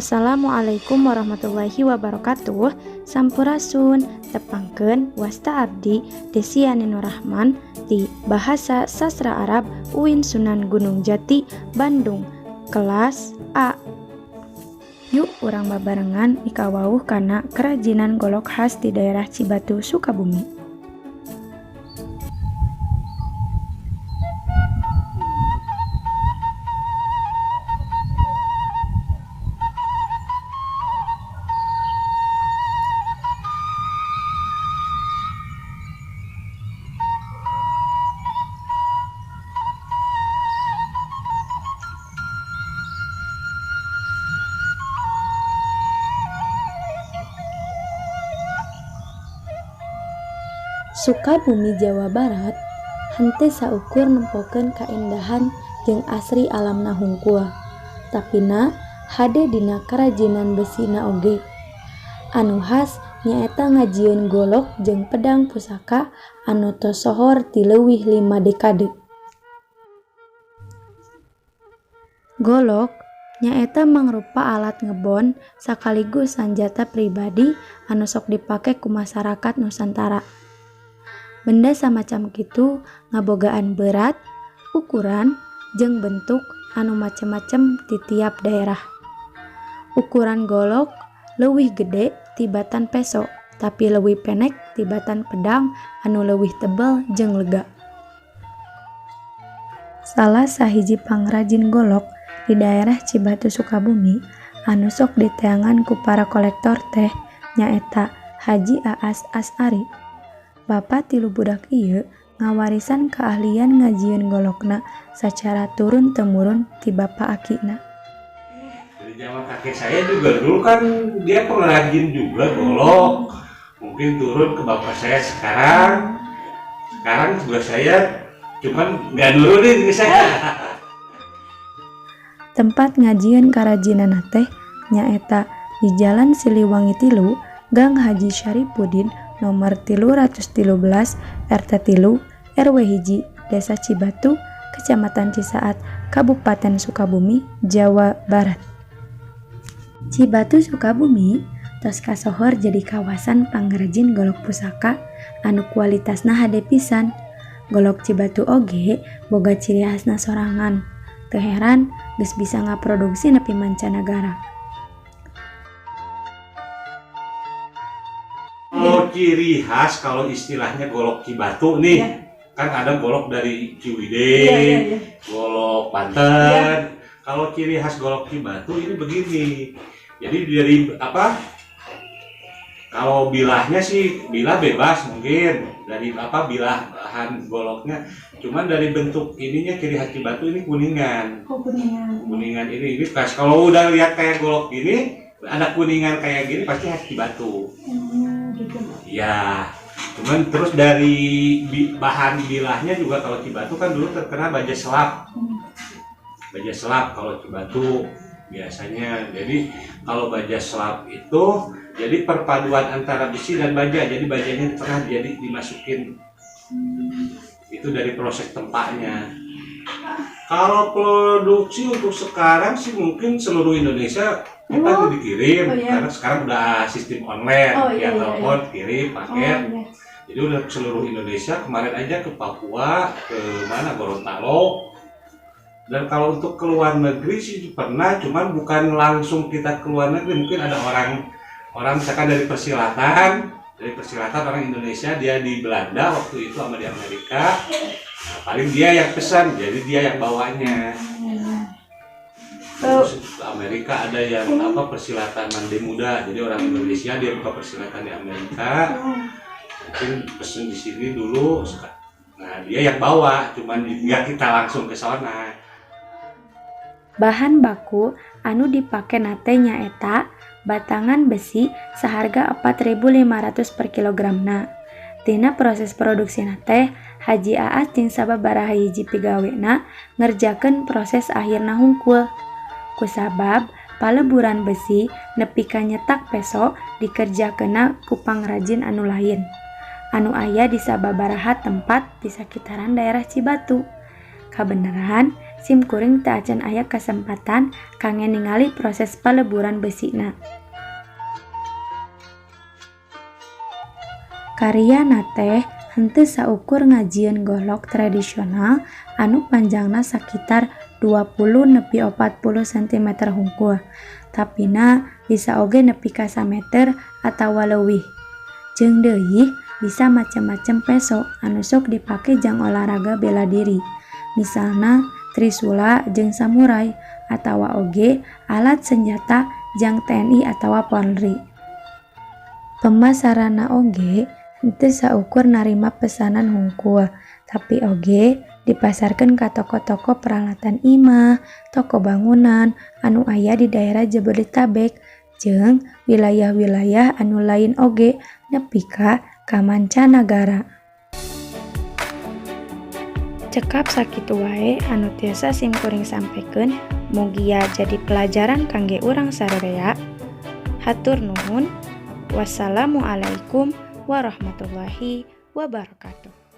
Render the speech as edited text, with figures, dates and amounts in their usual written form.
Assalamualaikum warahmatullahi wabarakatuh. Sampurasun, tepangkeun wasta abdi Desiani Nurrahman ti Bahasa Sastra Arab UIN Sunan Gunung Jati, Bandung, kelas A. Yuk urang babarengan mikawauh kana kerajinan golok khas di daerah Cibatu, Sukabumi. Sukabumi, Jawa Barat henteu saukur nempokeun kaendahan jeung asri alamna hungkul, tapina hade dina karajinan besina oge. Anu khas nyaeta ngajieun golok jeung pedang pusaka anu tos sohor ti leuwih 5 dekade. Golok nyaeta mangrupa alat ngebon sakaligus sanjata pribadi anu sok dipake ku masarakat Nusantara. Benda samacam kitu ngabogaan berat, ukuran, jeung bentuk anu macem-macem ti tiap daerah. Ukuran golok leuwih gede tibatan peso, tapi leuwih pendek tibatan pedang anu leuwih tebel jeung lega. Salah sahiji pangrajin golok di daerah Cibatu, Sukabumi anu sok diteangan ku para kolektor teh nyaeta Haji Aas Asari. Bapa tilu budak ieu ngawarisan keahlian ngajieun golokna sacara turun-temurun ti bapa akina. Dari zaman kakek saya juga dulu kan dia pengrajin juga golok. Mungkin turun ke bapak saya sekarang. Sekarang juga saya cuman nggak nurunin ke saya. Tempat ngajieun karajinan teh nyaeta di Jalan Siliwangi 3, Gang Haji Syaripudin nomor 313 RT 3 RW 1, Desa Cibatu, Kecamatan Cisaat, Kabupaten Sukabumi, Jawa Barat. Cibatu, Sukabumi tos kasohor jadi kawasan pangrajin golok pusaka anu kualitasna hade pisan. Golok Cibatu oge boga ciri khasna sorangan. Teu heran geus bisa ngaproduksi nepi mancanagara. Kalau ciri khas, kalau istilahnya golok Cibatu nih, ya. Kan ada golok dari Ciwidey, ya. Golok Banten. Ya. Kalau ciri khas golok Cibatu ini begini, jadi dari apa? Kalau bilahnya sih bilah bebas mungkin dari apa bilah bahan goloknya, cuman dari bentuk ininya ciri khas Cibatu ini kuningan. Oh, kuningan. Kuningan ini khas. Kalau udah lihat kayak golok gini, ada kuningan kayak gini pasti khas Cibatu. Ya, cuman terus dari bahan bilahnya juga kalau Cibatu kan dulu terkena baja selap. Baja selap kalau Cibatu biasanya. Jadi kalau baja selap itu jadi perpaduan antara besi dan baja. Jadi bajanya di tengah jadi dimasukin. Itu dari proses tempatnya. Kalau produksi untuk sekarang sih mungkin seluruh Indonesia kita dikirim, karena sekarang udah sistem online, ya telepon, kirim, paket. Jadi udah seluruh Indonesia, kemarin aja ke Papua, ke mana, Gorontalo. Dan kalau untuk ke luar negeri sih pernah, cuman bukan langsung kita ke luar negeri, mungkin ada orang misalkan dari persilatan orang Indonesia, dia di Belanda waktu itu sama di Amerika. Nah, paling dia yang pesan, jadi dia yang bawanya. Terus ke Amerika ada yang apa persilatan Mande Muda, jadi orang Indonesia dia buka persilatan di Amerika, mungkin pesen di sini dulu, nah dia yang bawa, cuman nggak kita langsung ke sana. Bahan baku anu dipake nate nyaeta batangan besi seharga 4.500 per kilogramna. Tina proses produksi nate, Haji Aas jeung sababaraha hiji pigawena ngerjakeun proses akhirna hungkul. Kusabab paleburan besi nepi ka nyetak peso dikerjakeunna ku pangrajin anu lain anu aya di sababaraha tempat di sakitaran daerah Cibatu. Kabeneran Sim kuring teu acan aya kasempatan kangge ningali proses paleburan besina. Karyana teh henteu saukur ngajieun golok tradisional anu panjangna sakitar 20 nepi 40 cm hungkul, tapina bisa oge nepi ka sameter atawa leuwih. Jeung deui bisa macem-macem peso anu sok dipake jang olahraga bela diri, misalna trisula jeung samurai atawa oge alat senjata jang TNI atawa Polri. Pemasaranna oge henteu saukur narima pesanan hungkul, tapi oge dipasarkeun ka toko-toko peralatan imah, toko bangunan anu aya di daerah Jabodetabek jeung wilayah-wilayah anu lain oge nepi ka mancanagara. Cekap sakitu wae anu tiasa sim kuring sampekeun, mugia jadi pelajaran kangge urang sararea. Hatur nuhun. Wassalamualaikum warahmatullahi wabarakatuh.